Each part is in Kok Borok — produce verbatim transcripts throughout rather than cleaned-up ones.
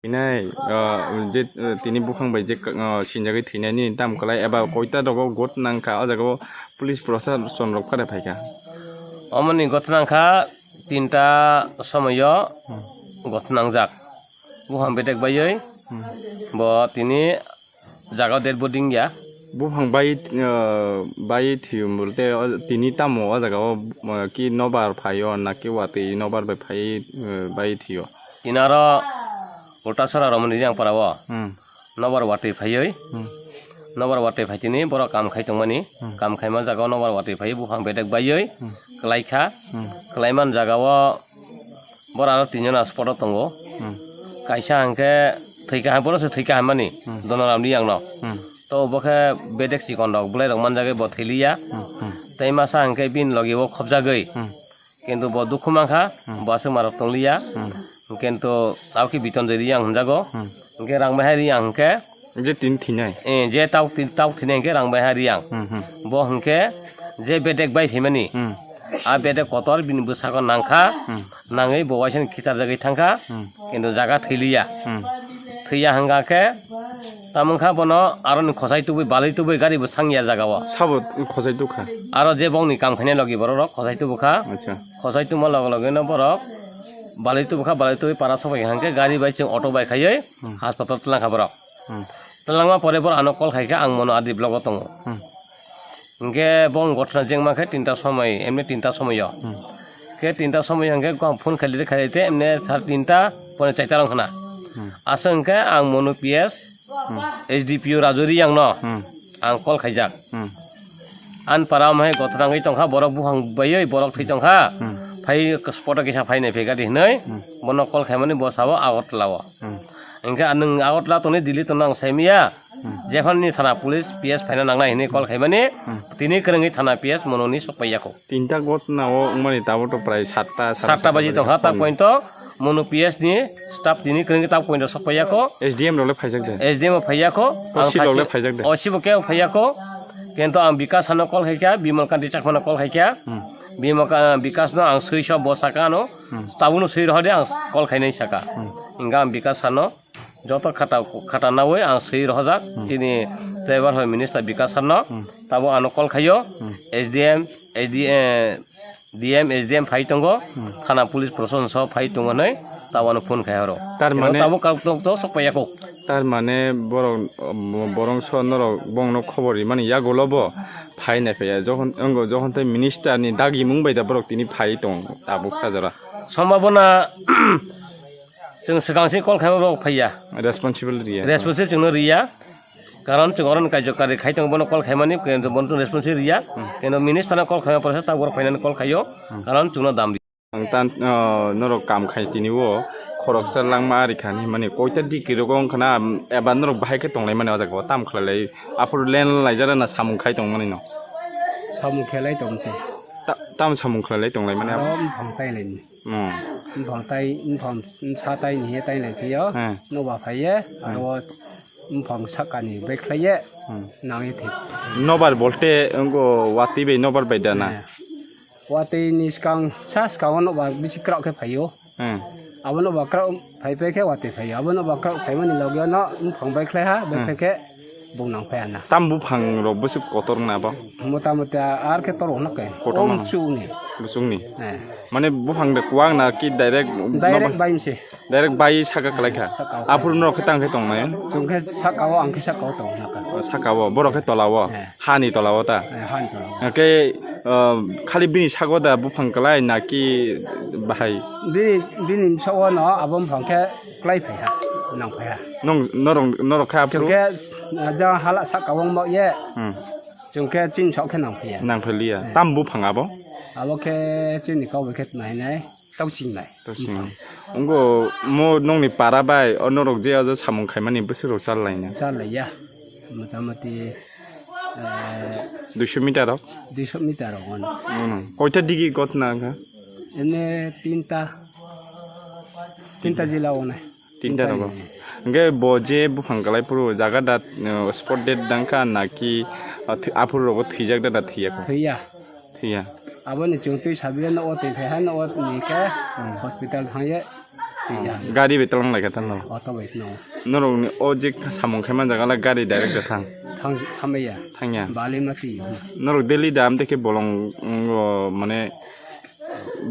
Thwinai, ah, je, ah, tini buphang bai je, ah, sinjagwi thwinai nini tamo kwlai eba koita rogo got nangkha, o jaga o police proshashan rok phare phaikha. Omoni got nangkha tinta somoyo Hmm. got nangjak. Buphang bedek baiwi Hmm. bo tini jaga o dead body wngya. Buphang bai, ah, bai thwiyo bolte o tini tamo o jaga o, ah, ki nobar phaio na ki watwi nobar bai phai, ah, bai thwiyo. Inaro Ultasora romani yang para o. Hmm. Nobar watwi phaiwi. Hmm. Nobar watwi phaitini borok kam khai tongmani. Hmm. Kam khaima jaga o nobar watwi phaiwi buphang bedek baiwi. Hmm. Kwlaikha. Hmm. Kwlaiman jaga o bora aro tinjon spot o tongo. Hmm. Kaisa hwnkhe thwikha, borok se thwikha hinmani. Hmm. Donoram ni yang no. Hmm. To bo khe bedek chikon rok bwlai rok manjagwi bo thwiliya. Hmm. Hmm. Tei masa hwnkhe bini logi o khobjagwi. Hmm. Kintu bo dukhu mankha, Hmm. bo aswk marok tongliya. Hmm. Kintu abo khe Biton Jai Reang hwnjago. Hmm. Hwnkhe Rang Bahai Reang hwnkhe, Je tin thinai. eh, je tok tin, tok thinai hwnkhe Rang Bahai Reang. Hmm, hmm. Bo hwnkhe je bedek bai phaimani. Hmm. A bedek kotor bini bwskango nangkha. Hmm. Nangwi bo waisano khitarjagwi thangkha. Hmm. Kintu jaga thwiliya. Hmm. Thwiya hwnkha khe, tamo wngkha bono aroni khosai tubui, balwi tubui gari bo sangya jaga o. Sabo khosai tukha. Aro je bongni kam khainai logi borok rok khosai tubukha. Acha. Khosai tuma loge loge no borok balwi tubukha, balwi tubui para sobai hwnkhe gari bai chwng auto bai khaiwi Hmm. hospital twlangkha borok. Hmm. Twlangma pore borok ano call khaikha, ang mono adi block o tongo. Hmm. Hwnkhe bo wng gotna jengma khe tinta somoi, emni tinta somoi o. Hmm. Khe tinta somoi hwnkhe phone khailai khailai te emni sar tinta pone chaita rok khna. Hmm. Aswk hwnkhe ang Monu P S, Hmm. S D P O Raju Reang no Hmm. ang call khaijak. Hmm. An para omo hai gotna wngwi tongkha, borok buphang baiwi borok thwi tongkha. Hmm. Phai spot o kisa phai nai phai gari hinwi Hmm. bono call khaimani bo sabo Agartala o. Hmm. Hwnkhe nwng Agartala tongni Delhi tongno ang saimanya. Hmm. Jephanu ni thana police P S phaina nangnai hinwi call khaimani, Hmm. tini kwrwngwi thana P S mononi sokpai yakho. Tinta gotna o wngmani tabuk to prai satta, sare Satta satta baji baji tongkha, ta tong. Point o Monu P S ni staff tini kwrwngwi ta point o sokpai yakho. S D M rok le phaijak de? S D M o phai yakho. O C rok le phaijak de? O C bo kebo phai yakho. Kintu ang Bikas ano call khaikha, Bimal Kanti Chakmano call khaikha. Hmm. Bimal Ka-, Bikas no ang swi so bo saka ano. Hmm. Tabuk no swi rohor de ang call khainai saka. Hmm. Hwnkhe ang Bikas ano joto khata, khata nawi ang swi rohojak. Hmm. Chini driver hoi minister Bikas sir no. Hmm. Tabuk ano call khaio. Hmm. S D M, S D M, D M, S D M phai tongo. Hmm. Thana police proshashan so phai tongo hinwi tabuk ano phone khai oro. Tar mane tabuk kok tok to sok paiya kok. Tar mane borok, borok so norok bongno khobor rimani yagulo bo phai nai phaiya. Jokhon, wngo jokhon tei minister ni dagimung bai da borok tini phai tong tabuk sajora. Sombhabona Chwng swkang se call khaima borok phaiya. Responsible riya. Response chwngno riya. Karon chwng oroni kaijakari khai tongo, bono call khaimani, kento bono chwng response riya. Hmm. Kento minister no call khaima porsa ta borok phainani call khaio. Hmm. Karon chwngno dam riya. Ang tan, oh, norok kam khai tini o khoroksa langma ari khani mani koita diki rogo wngkhana, eba norok bahai khe tonglaimani o jaga o tam khlailai. Aphuru len laijak na samung khai tongmani no. Samung khelai tongse. Ta-, tam samung khlailai tonglaimani abo. Aro bwphang tai laini. Hmm. Bwphang tai, bwphang sa tai ni he tai lai phio. Hmm. Noba phaiye, hmm, aro bwphang sakani bai khlaiye. Hmm. Nangye thik. Nobar bolte wngko watwi bai nobar bai dana. Hmm. Watwi ni skang sa skang o noba bisi krok khe phaio. Hmm. Abo noba krok phai phai khe watwi phaio. Abo noba krok phaimani logi no bwphang bai khlai ha, bai hmm, phai khe bung nang phai ha na. Tam bwphang rok bwswk kotor wngna abo? Mota moti ar khe tor wngna khe. Kotor wngna. Om chukni. Bwswkni. Eh. Mane buphang de kuwak na ki direct? Direct nobar bai mse. Direct bai saka kwlai kha. Saka o. Aphuru norok khe tang khe tong nai? Chwng khe saka o, ang khe saka o tong nai kha. O, saka o, borok khe tola o. Eh. Hani tola o ta? Eh, hani tola o. Hake, uh, khali bini saka o da buphang kwlai na ki bahai? Bini, bini saka o no abo buphang khe kwlai phai ha, nang phai ha. Nong, norok, norok khe aphuru? Chwng khe, uh, jang hala saka o wng bo ye. Hmm. Chwng khe chini sok khe nang phai ya. Nang phai liya. Eh. Tam buphang abo? Abo khe chini kok bai khe nai nai, tau ching nai. Tau ching nai. Wngkha. Wngkha mo nokni para bai o norok je o samung khaimani bwswk rok chal lai na? Chal lai ya. Mota moti, eh, duiso meter rok? Duiso meter rok ono. Ono. Koita digi gotna wngkha? Ene tinta. Tinta jila o nai. Tinta rogo. Hingke bo je buphang kalai phuru jaga da, uh, spot dead dangkha na ki, uh, thwi-, aphuru rogo thwijak da na thwiya kho? Thwiya. Thwiya. Aboni chwng twi sabiya no o twi phai ha no o ni khe hospital thangye. Gari bai talang lai kha tamo. Auto bai no. Norok ni o je samung khai man jaga la gari direct da thang. Thang, thamaya. Thangya. Bali ma ti. Norok daily da am de khe bolong, mm, o, mane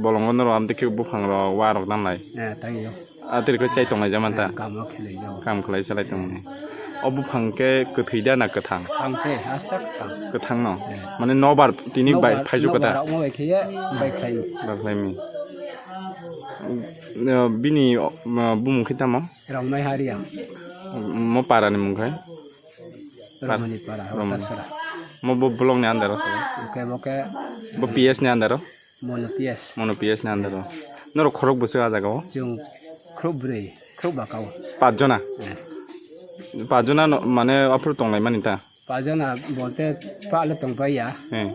bolongo norok am de khe buphang rok wa rok dan lai. Eh, thank you. Atiri khe chai tong lai jaman ta. Kam o khe lai jao. Kam khlai salai tong. O buphang khe kwthwi da na kwthang? Thang se, hasta kwthang. Kwthang no? Eh. Mane nobar tini bai phaijuk kha ta? Nobar rok mo bai khe ye bai khlai. Bai khlai mi. Bini, o, bumung khe tamo? Rongmai Haria. Mo para ni mung khai? Romani para, Romani. Rotasora. Mo bo block ni under o? Oke, oke. Bo P S ni under o? Mono P S. Mono P S ni under o. Norok khorok bwswk a jaga o? Chwng khorok bwrwi, khorok baka o. Pach jona? Eh. Pach jona no, mane aphuru tong lai mani ta? Pach jona bolte pa le tong pai ya. Eh.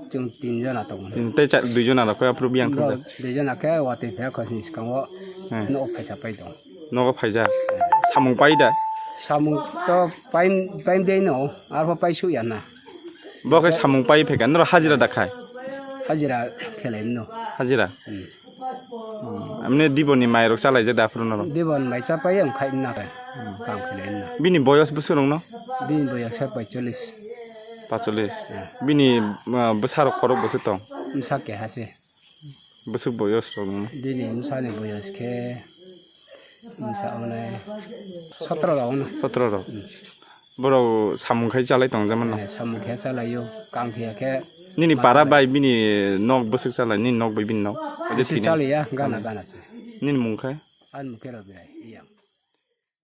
Chwng tin jona tongo. Tin tei cha-, dui jona rok khe aphuru biyang thang jak. Dui jona khe watwi phai khosni swkango nogo phaisa pai tongo. Nogo phaijak. Samung pai da? Samung to pai, pai dei no, arpho pai su ya na. Bo khe samung pai phaikha, norok hajira da khai? Hajira khelai no. Hajira? Hmm. Hmm. Amne diboni mai rok chalai je da phuru norok? Dibon mai cha pai ang khai na. Kam khelai na. Bini boyos bwswk rok no? Bini boyos khe paicholish. Paicholish. Hmm. Bini, ah, bwsa rok khorok bwswk tong? Bwsa keha se. Bwswk boyos rok no? Bini bwsa ni boyos khe bwsa onai sotro rok no. Sotro rok. Hmm. Borok samung khai chalai tong jemon no? Eh, samung khe chalai o, kang phiya khe. Nini para bai bini nok bwswk chalai, nini nok bai bini nok? Oje bisi thini. Chalai ya, gana gana se. Nini mung khai? Ani mung khe Rabirai, iyang.